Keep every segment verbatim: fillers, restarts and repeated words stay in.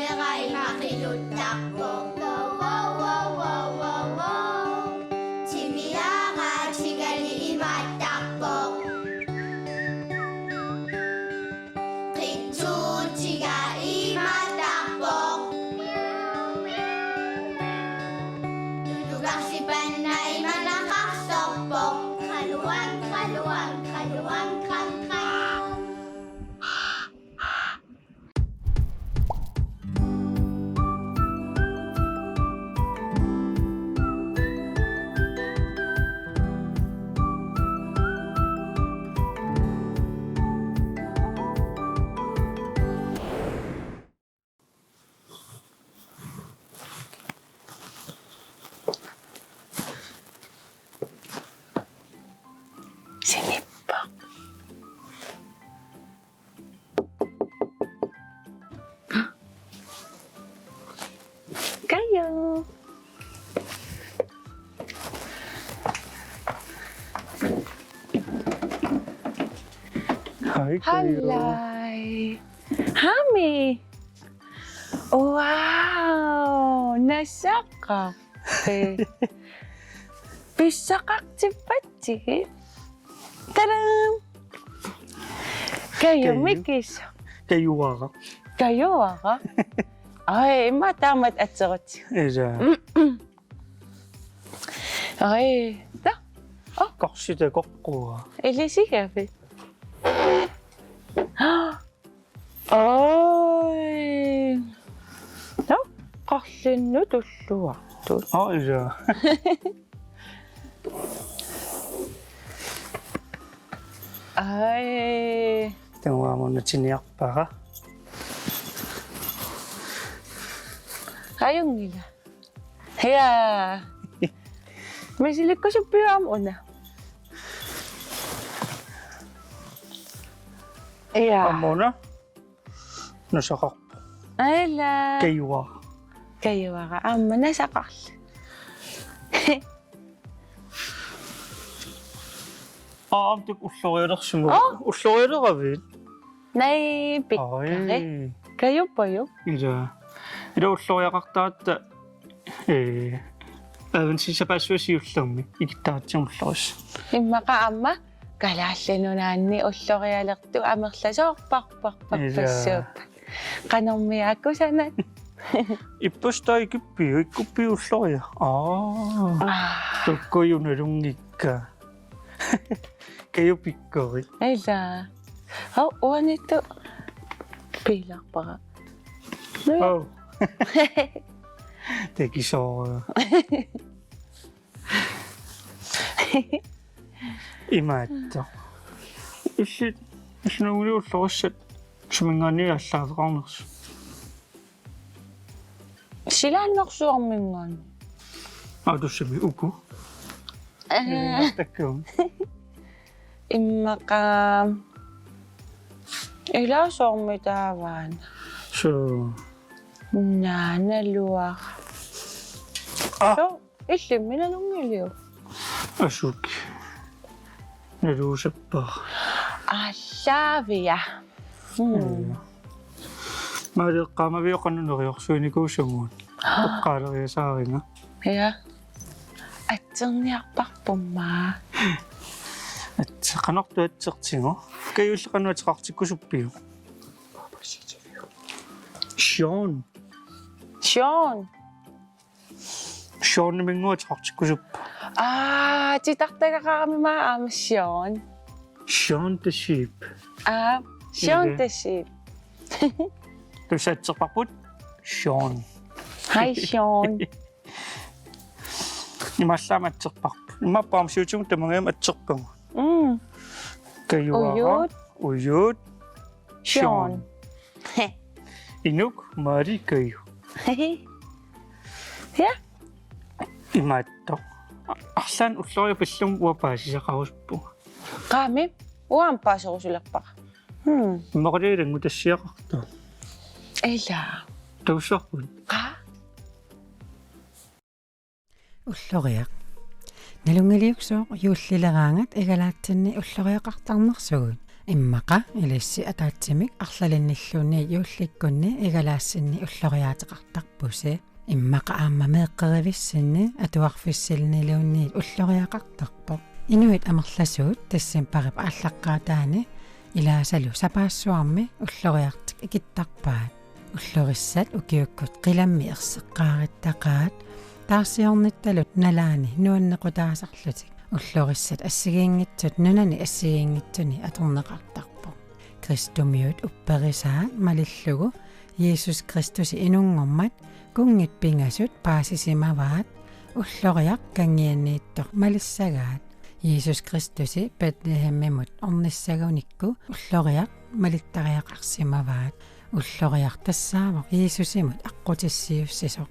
Imaattarpoq. Timiaatigali imaattarpoq. Qitsuutiga imaattarpoq. Tutukarsipanna imanaqarsorpoq. Qaluan, qaluan, qaluan, qan, qan. Sinippoq. Kaju. Hej, Kaju. Halløj. Hami. Wow, nasaqarpit. Pissaqartippatsigit. Tadam! Kaju. Kaju. Mikis. Kajuaraq. Kajuaraq. Ai, immaqa taamatut atserut. Isa. Ai, ta. Oh. Korsitakoqqua. Ilisigavit. Oj. Nå, qarlinnut tulluartut. Oj, ja. Ej. Taava munna tiniarpara. Ajunngilaq. Ja. Misilikkusuppiuk aamma una? Ja. Aamma una? Nasaqarpoq. Ila. Kajuaraq. Kajuaraq. Aamma nasaqarluni. Aamma taakku ullorialersimavoq. Oh. Ullorialeravit? Naa, pikkari. Ai. Kajuppoq. Ila. Ila ulloriaqartaratta, ee, adventip sapaassuarmi siullermi ikittaratsigu ullorissat. Immaqa aamma Kalaallit Nunaanni ullorialertut amerlasoorpassuupput. Ila. Qanormita kusanaq. Ippassaq taava ikippiuk, ikkuppiuk ulloriaq? Aa. Aa. Taakku una nalunngikkaat. Kaju pikkorik. Ila. Hov, uaniittoq piilaarpara. Nå ja. Hov. Takisooruk. Imaattoq. Illit, illit nalunngiliuk ullorissat suminngaanniit aallaaveqarnersut? Silaannarsuarminngaanniit. Aa, tassami uku. Ee. Ee, takkavut. Immaqa ilaasormi taavaana. Suu. Naanaluaq. Aa. Suu, illimmi nalunngiliuk? Asuki. Naluusappara. Aallaaviuk? Mm. Ee. Maali eqqaamavioq qanoq neriorsuinikuusugut. Aa. Eqqaaleriasaaringa. Ja. Atserniarparpummi. Atse-, qanortoq atsertigu? Kaju, illit qanoq ateqartikkusuppiuk? Shaun. Shaun. Shauniminngaanniit ateqartikkusuppa? Aa, titartagaqarami aamma Shaun. Shaun the Sheep. Aa, Shaun the Sheep. Tassa atserparput Shaun. Hej, Shaun. Imaallaat atserparput. Imaappoq aamma siutigut tamangajammik atserpagut. Mm. Kajuaraq. Ujuut. Ujuut. Shaun. Shaun. Inuk, Maali, Kaju. Ja. Imaattoq. Arlaannik ulloriaq pillugit uanga paasisaqarusuppunga. Qaami, uanga paaserusulerpara. Hmm. Immaqalu ilanngutassiaqartoq. Ila. Takussavarput. Qaa. Ulloriaq. Nalunngiliuk sooq juullileraangat igalaatsinni ulloriaqartarnersugut? Immaqa ilissi ataatsimik arlalinnilluunniit juullikkunni igalaassinni ulloriaateqartarpusi. Immaqa aamma meeqqerivissinni atuarfissinniluunniit ulloriaqartarpoq. Inuit amerlasuut decembarip aallaqqaataani ilaasalu sapaassuarmi ulloriartik ikittarpaat. Ullorissat ukiukkut qilammi erseqqaarittaqaat, taarsiornittalu nalaani nuannequtaasarlutik. Ullorissat assigiinngitsut nunani assigiinngitsuni atorneqartarpoq. Kristumiut upperisaat malillugu Jesus Kristusi inunngormat kunngit pingasut paasisimavaat ulloriaq kanngianniittoq malissagaat. Jesus Kristusi Betlehemimut ornissagunikku ulloriaq malittariaqarsimavaat. Ulloriaq tassaavoq Jesusimut aqqutissiuussisoq.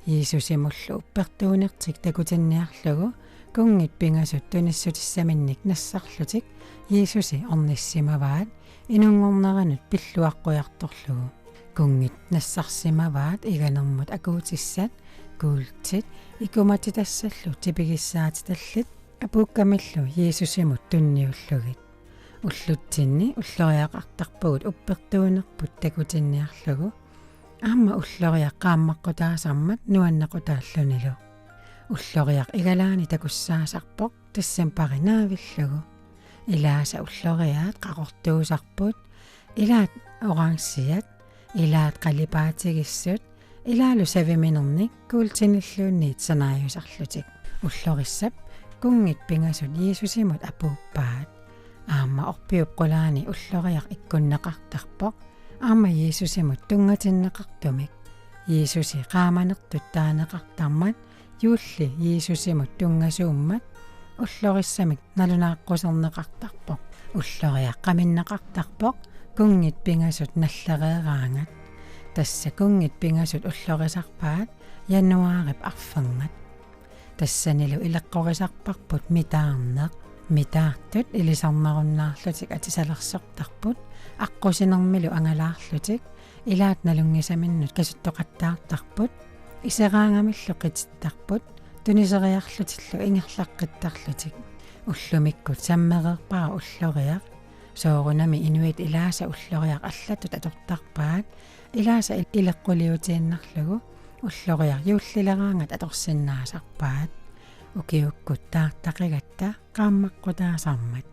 Jesusimullu uppertuunertik takutinniarlugu kunngit pingasut tunissutissaminnik nassarlutik Jesusi ornissimavaat inunngorneranut pilluaqqujartorlugu. Kunngit nassarsimavaat iganermut akuutissat, kuultit, ikumatitassallu tipigissaatitallit apuukkamillu Jesusimut tunniullugit. Ullutsinni ulloriaqartarpugut uppertuunerput takutinniarlugu, aamma ulloriaq qaammaqqutaasarmat nuannequtaallunilu. Ulloriaq igalaani takussaasarpoq decembari naavillugu. Ilaasa ulloriaat qaqortuusarput, ilaat orangiat, ilaat qalipaatigissut, ilaalu saviminernik kuultinilluunniit sanaajusarlutik. Ullorissap kunngit pingasut Jesusimut apuuppaat. Aamma orpiup qulaani ulloriaq ikkunneqartarpoq, aamma Jesusimut tunngatinneqartumik. Jesusi qaamanertut taaneqartarmat, juulli Jesusimut tunngasuummat, ullorissamik nalunaaqquserneqartarpoq. Ulloriaq qaminneqartarpoq kunngit pingasut nallereeraangat. Tassa kunngit pingasut ullorisarpaat januaarip arfernat. Tassanilu ileqqorisarparput mitaarneq. Mitaartut ilisarnerunnaarlutik atisalersortarput, aqqusinermilu angalaarlutik, ilaat nalunngisaminnut kasuttoqattaartarput, iseraangamillu qitittarput, tuniseriarlutillu ingerlaqqittarlutik. Ullumikkut sammereerpara ulloriaq. Soorunami inuit ilaasa ulloriaq allatut atortarpaat, ilaasa il-, ileqquliutiinnarlugu ulloriaq juullileraangat atorsinnaasarpaat. Ukiukkut taartaqigatta qaammaqqutaasarmat.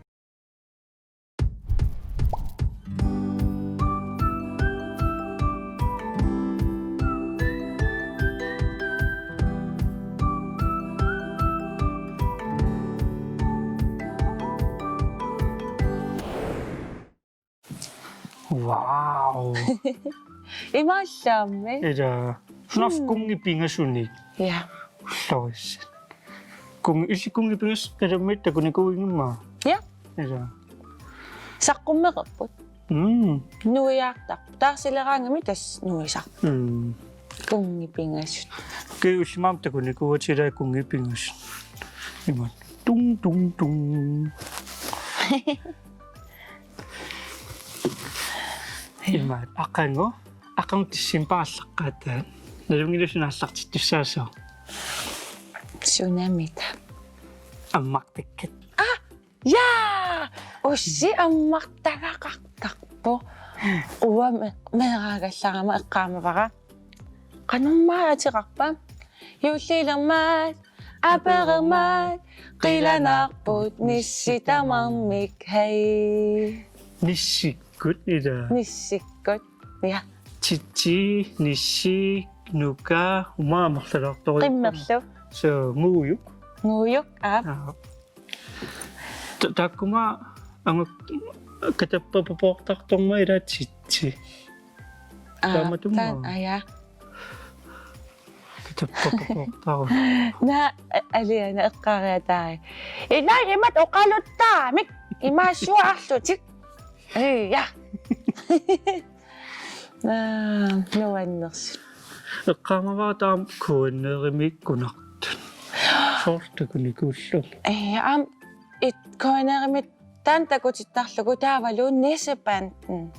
Wow. Imaallaammi. Ila. Naf Mm. kunngit pingasunik. Ja. Ullorissat. Kunngit, illit kunngit pingasut qilammiit takunikuuinngimmata? Ja. Ila. Saqqummeqarput. Mm. Nuiaartarput. Taarsileraangami tassa nuisarput. Mm. Kunngit pingasut. Kiusimam takunikuuatilaa kunngit pingasut. Imaat. Tung, tung, tung. Imaat, aqagu, aqagu decembarip aallaqqaataani. Nalunngilarsi aallartittussaasoq. Sunamita. Ammartakkat. Ah! Ja! Ussi ammartagaqartarpoq. Uanga me-, meeraagallarama eqqaamavara. Qanormaa ateqarpa? Juullilermat, aperermat, qilanaarput nissit tamarmik, hej. Nissikkut, ila. Nissikkut, ja. Titsi, nissi, nuka, umaga amerlalaartorujuupput. Qimmerlu. Suu, Nguujuk. Nguujuk, aap. Aap. Ta-, taakkuma angut katappapoqartartormat, ila, Titsi. Aa, taamatut taan-, aa, ja. Katappapoqartartoq. Naa, a-, aliana eqqaariataai. Ila imatut oqaluttaamik imaassuarlutik. Ee, ja. Naa, nuannersut. Eqqaamavara taama K N R-imi ikkunartut. Soorlu takunikuullugu. Ee, aamma it K N R-imi taanna takutittarlugu taavalu Nissebanden.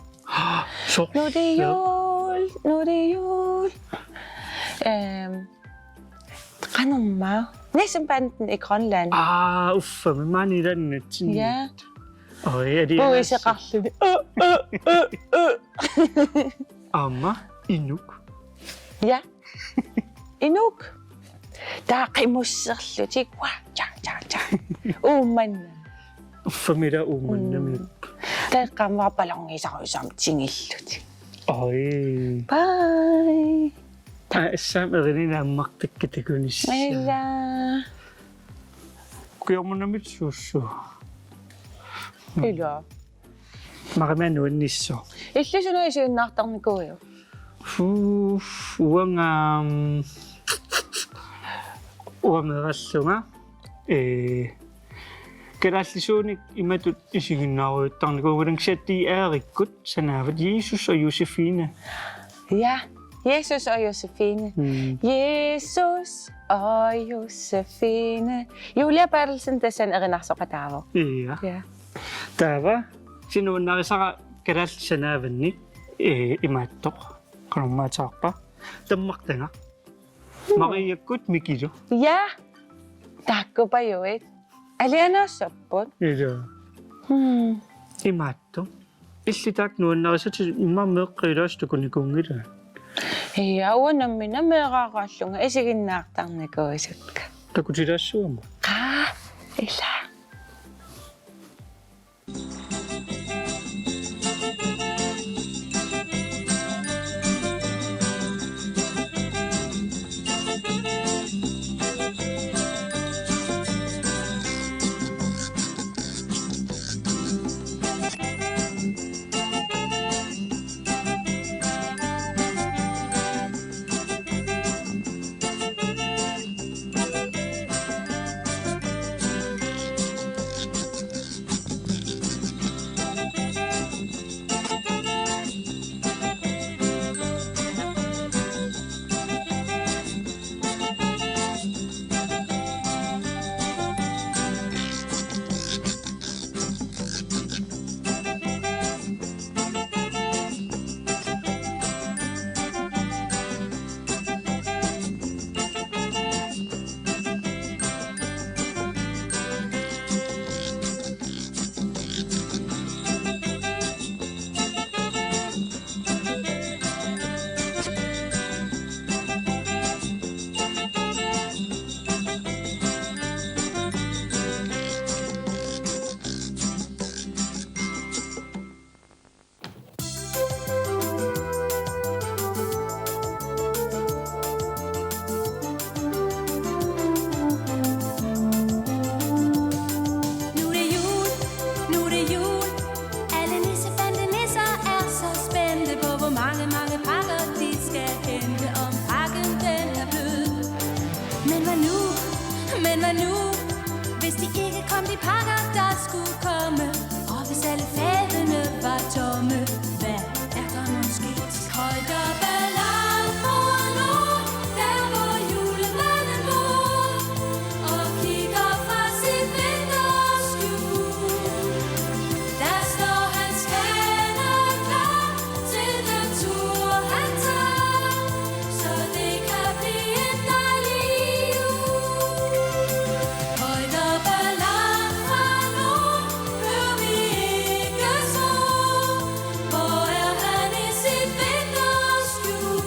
Soorlu. Nu er det jul, nu er det jul. Ehm, qanormaa. Nissebanden i Grønland. Aa, uffa, maani ilaanni. Ja. Oj, er det ellers? Puiseqarluni. Ø, ø, ø, ø. Aamma inuk. Ja. Inuk. Taava qimusserlutik. Ua, ja, ja, ja. Uummannami. Uffamila uummannami. Mm. Taava eqqaamavara ballongisarujussuarmik tingillutik. Oj. Bye. Aa, assami erinini ammartakka takunissaa. Ila. Ukiormunamit suussuaq. Ila. Marimia nuannissaaq. Illit suna isiginnaartarnikuuiuk? Uu, uanga, mm, uanga meeraallunga. Ee, kalaallisuunik imatut isiginnaarujuttarnikuunngilara, kisianni D R-ikkut sanaavat Jesus og Josefine. Ja, Jesus og Josefine. Mm. Jesus og Josefine. Julia Berthelsen, tassani erinarsoqataavoq. Ja. Ja. Taava, kisianni nuannarisara kalaallit sanaavanni, ee, imaattoq. Qanormaa ateqarpa? Tammartagaq. Mariakkut Mikilu. Ja. Taakkupajuit. Alianaassapput. Ila. Hmm. Imaattoq. Illit taakku nuannarisatit, immaqa meeqqat ilaasa takunikuunngilaat. Ja, uanga nammineq meeraaraallunga isiginnaartarnikuusakka. Takutilaassuugama? Qaa, ila. Nu er det jul, nu er det jul. Alle nissebande nisser er så spændte på, hvor mange, mange pakker de skal hente. Om pakken den er blød. Men hvad nu? Men hvad nu? Hvis de ikke kom, de pakker, der skulle komme. Og hvis alle fadene var tomme, hvad er der mon sket? Højt oppe langt mod nord, der hvor julemanden bor, og kigger fra sit vinterskjul. Der står hans kande klar til den tur, han tager, så det kan blive en dejlig jul. Højt oppe langt fra nord, hør vi ikke så. Hvor er han i sit vinterskjul?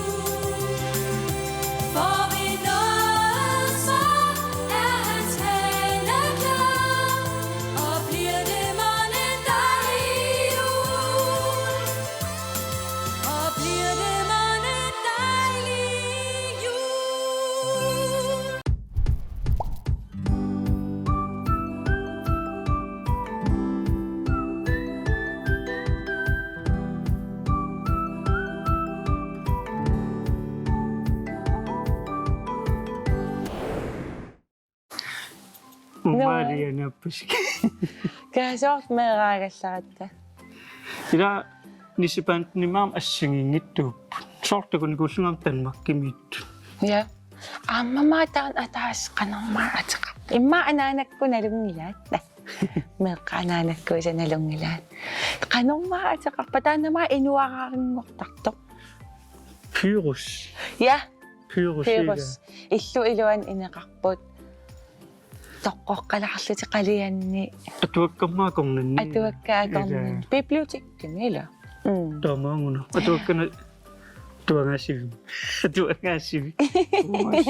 Får vi noget svar? Er hans hale klar? Og bliver det mon en dejlig jul? Og bliver det mon en dejlig jul? Umaalianappasik. Kaasoq meeraagallaratta. Ila nissebandinimmi aamma assigiinngitsuupput. Soorlu takunikuullugit aamma Danmarkimiittut. Ja. Aamma maani taanna ataaseq qanormaa ateqarpa. Immaqa anaanakkut nalunngilaat. Meeqqat anaanakkuisa nalunngilaat. Qanormaa ateqarpa, taanna maani inuaraarinngortartoq. Pyrus. Ja. Pyrus, Pyrus. Illit iluanni ineqarput. toqqoqqalaarlutik qalianni. Atuakkammaa akornanni. Atuakkaa akornanni. Ilaa. Bibliotekimi, ilaa. Mm. Taamaannguna. Atuakkana atuagaasivimmi. Atuagaasivik. Uas.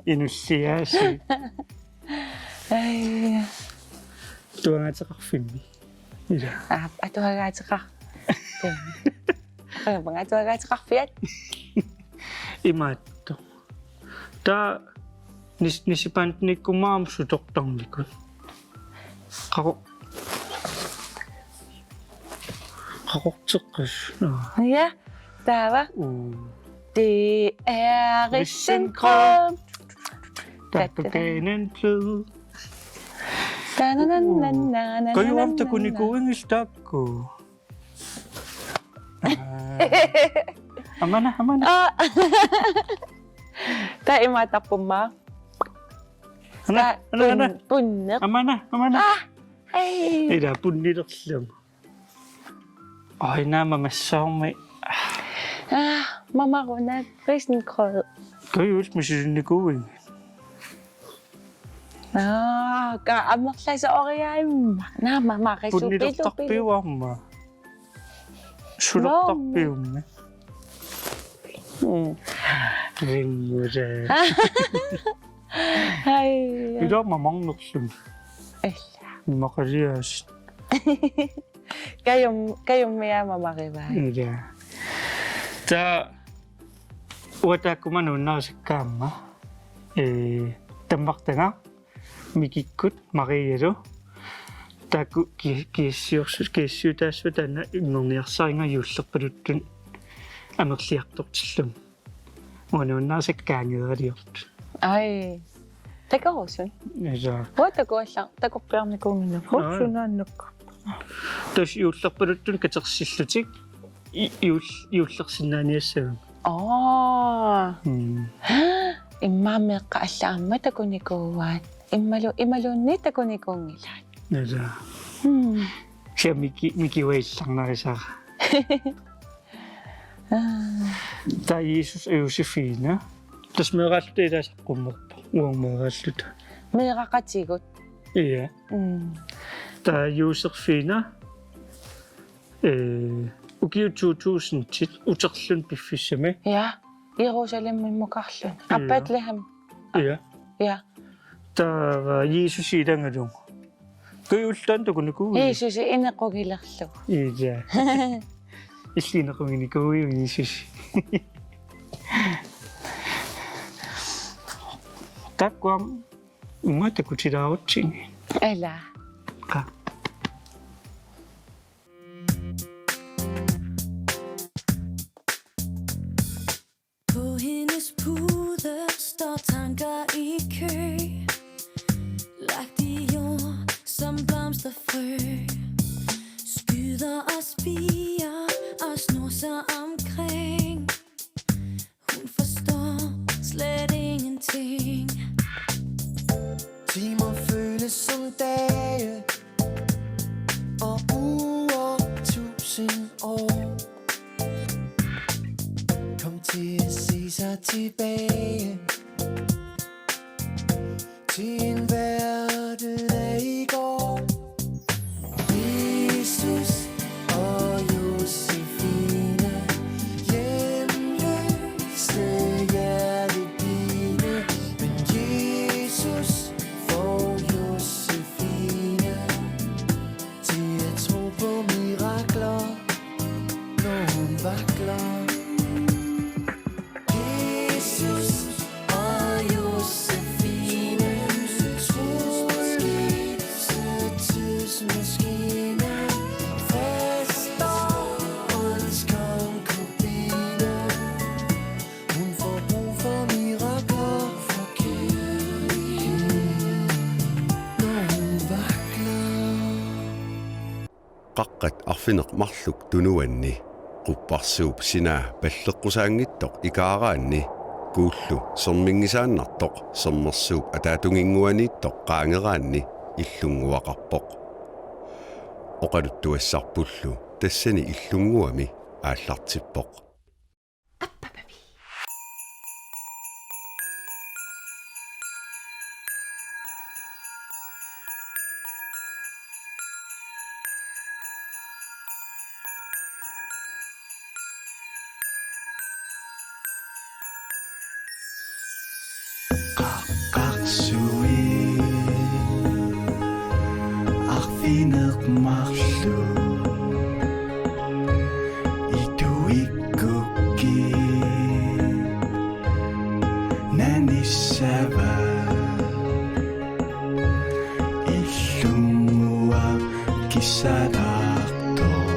Inulliaasivik. Ai. Atuagaateqarfimmi. Ilaa. Aa, atuagaateqar-, Qajapanga atuagaateqarfiat. Imaattoq. Taava nis-, nisipaatinnikkumaarama sutortarnikut. Qaqo-, qaqorteqqis. Naa. Ja, taava. Uu. Det er risengrød. Taakku kanen blød. Dananananana. Kajuam takunikuuinngillat taakku. Aa. Amana, amana. Aa. Taava imaattarpummi. Ana, taava ana, ana. Pun-, punneq. Amana, amana. Aa. Ai. Ilaa punnilerlugu. Oj, naamik massaarmi. Aa, mamaruna risengrød. Kajuit misilinnikuuinngillat. Aa, ka amerlasooriarmat. Naamik mamarisupilupiluk. Punnilertarpiuarmat. Sulertarpiummi. Mm. Rimmusa. Ai. Ilaa mamarnerluni. Illa. Maqalias. Kajum-, kajummiaamamarivaat. Ilaa. Taava uanga taakku manunnaarisakka aamma. Ee, tammartanga Mikikkut Marialu. Taakku ki-, kiassiorsu-, kiassiutaassuit taanna innerniarsariga juullerpaluttut amerliartortillugit. Uanga nuannarisakka qaangeeraliortut. Ai. Takorusunga. Ilaa. Uanga takualla-, takorpiarnikuunnginnakku. Aa. Sunaannakku. Tassa juullerpaluttut katersillutik i-, juul-, juullersinnaaniassagami. Aa. Mm. Immaqa meeqqat allat aamma takunikuuaat. Immalu-, imaluunniit takunikuunngilaat. Ilaa. Mm. Kisianni Miki-, Mikiup illarnarisara. Aa. Taava Jesus og Josefine. Tassa meeraalluta ilaa saqqummerpoq. Uanga meeraalluta. Meeraqatigut. Ja. Mm. Taava Josefine, øh, ukiut to tusindit uterluni piffissami. Ja. Jerusalemimmukarluni. Ja. Aa, Betlehem. Ja. Ja. Taava Jesusip ilagalugu. Kajuulluta takunikuuiuk? Jesusip inequngilerlugu. Ilaa. Illit inequnginikuuiuk Jesusip? Taakku aamma uunga takutilaarutsigit. Ilaa. Qaa. På hendes pude står tanker i kø, lagt i jord som blomsterfrø. Skyder og spirer og snor sig omkring. Hun forstår slet ingenting. Timer føles som dage, og uger tusind år. Kom til at se sig tilbage til en verden af i går. Jesus og Josefine, hjemløse hjertepine, men Jesus får Josefine til at tro på mirakler, når hun vakler. Jesus og Josefine, troskifte tidsmaskine, fast og ondskonkubine. Hun får brug for mirakler, for kærlighed, når hun vakler. Qaqqat arfineq-marluk tunuanni, qupparsuup sinaa palleqqusaanngitsoq ikaaraanni, Kuullu serminngisaannartoq Sermersuup ataatunginnguaniittoq qaangeraanni illunnguaqarpoq. Oqaluttuassarpullu tassani illunnguami aallartippoq. Inermarlu ituikkukkit nanissava illunnguaq kissalaartoq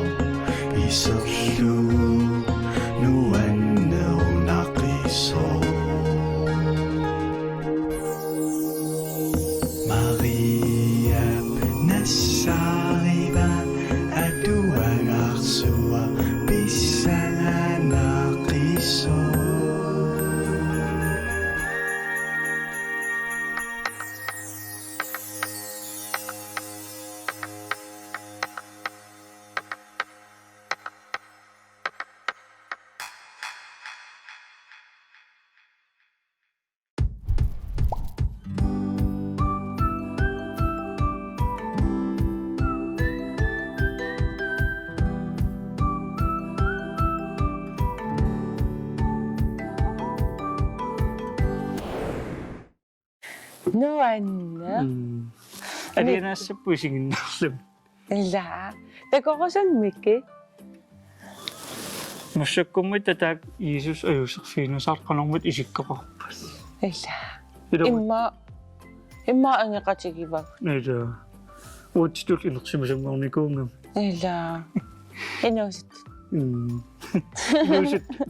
iserlugu nuannerunaqisoq. Mariap nassaariva atuagarsuaq pissanganaaqisoq. Nuanneq. Mm. Alianaassapput isiginnaarlugit. Ila. Takorusunmikki. Massakkummi tataak Jesus ajuuserfiginissaat qanormita isikkoqarpat. Ila. Ila. Immaqa, immaqa angeqatigivagut. Ila. Uatsitut inersimasanngornikuugami. Ila. Inuusuttut. Mm. Inuusuttut.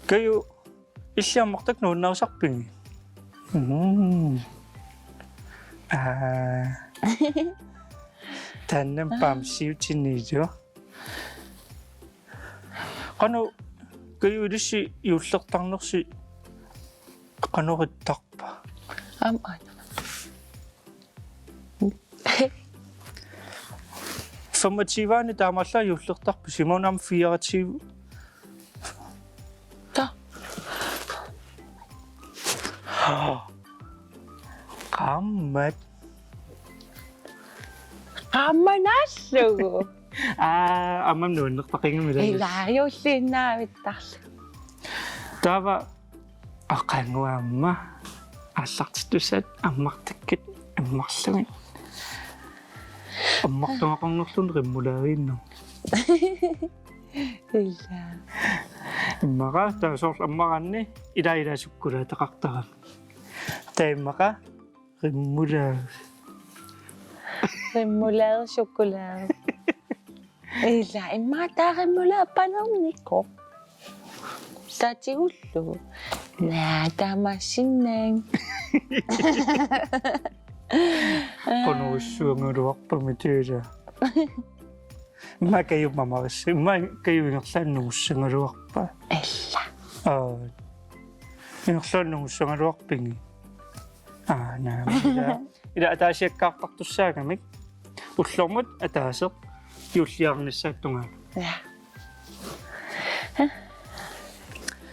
Kaju, illit ammartakkat nuannarisarpigit? Mm. Aa. Taanna bamsiutinilu. Qanoq, Kaju, ilissi juullertarnersi qanoq ittarpa? Aamma aana. Femogtyve-ani taamaallaat juullertarpisi, imaluunniit aamma fireogtyve? Ta. Qaammat. Qaammat naallugu. Aa, aamma nuannertaqigami ila. Ila, juulliinnaavittarlugu. Taava aqagu aamma aallartittussaat ammartakkat ammarlugit. Ammartagaqarnerluni remouladeerneq. Ila. Immaqa taava soorlu ammaraanni ila ila sukkulaataqartarami. Taava immaqa remoulade. Remoulade chokolade. Ila, immaqa taava remoulade panernikoq. Tatigullu. Naa, taamaassinnaavoq. Qanoq issuangaluarpami tiila. Immaqa Kaju mamarissagit. Immaqa Kaju ingerlaannaq nungussagaluarpat. Ila. Aa. Ingerlaannaq nungussagaluarpigit? Aa, naa. Ila, ila ataasiakkaartartussaagamik. Ullormut ataaseq juulliarnissaata tungaanut. Ja.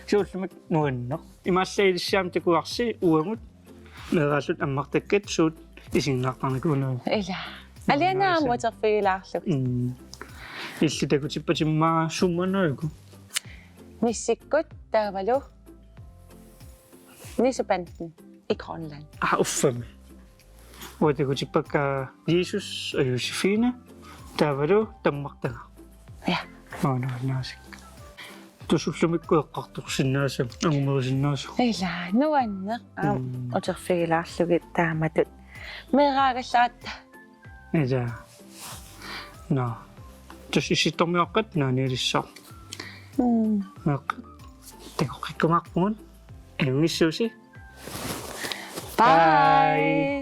Soorlumi nuanneq. Imaallaat ilissi aamma takuarsi uagut meeraalluta ammartakkat suut isiginnaartarnikuunagu. Ila. Alianaamik uterfigilaarlugit. Mm. Illit takutippat immaqa sumut nuannaviuk? Nissikkut taavalu nissebanden i Grønland. Aa, uffami. Uanga takutippakka Jesus og Josefine taavalu tammartagaq. Ja. Nå, nå, naasik. Tassa ullumikkut eqqartorsinnaasoq, angumerisinnaasumik. Ila, nuanneq, aamma. Mm. Uterfigilaarlugit taamatut. Meeraagallaaratta. Ila. Nå. Tassa Issittormiuaqqat naanialissaaq. Mm. Meeqqat takoqqikkumaarpugut. Ajunngitsuusi. Bye. Bye.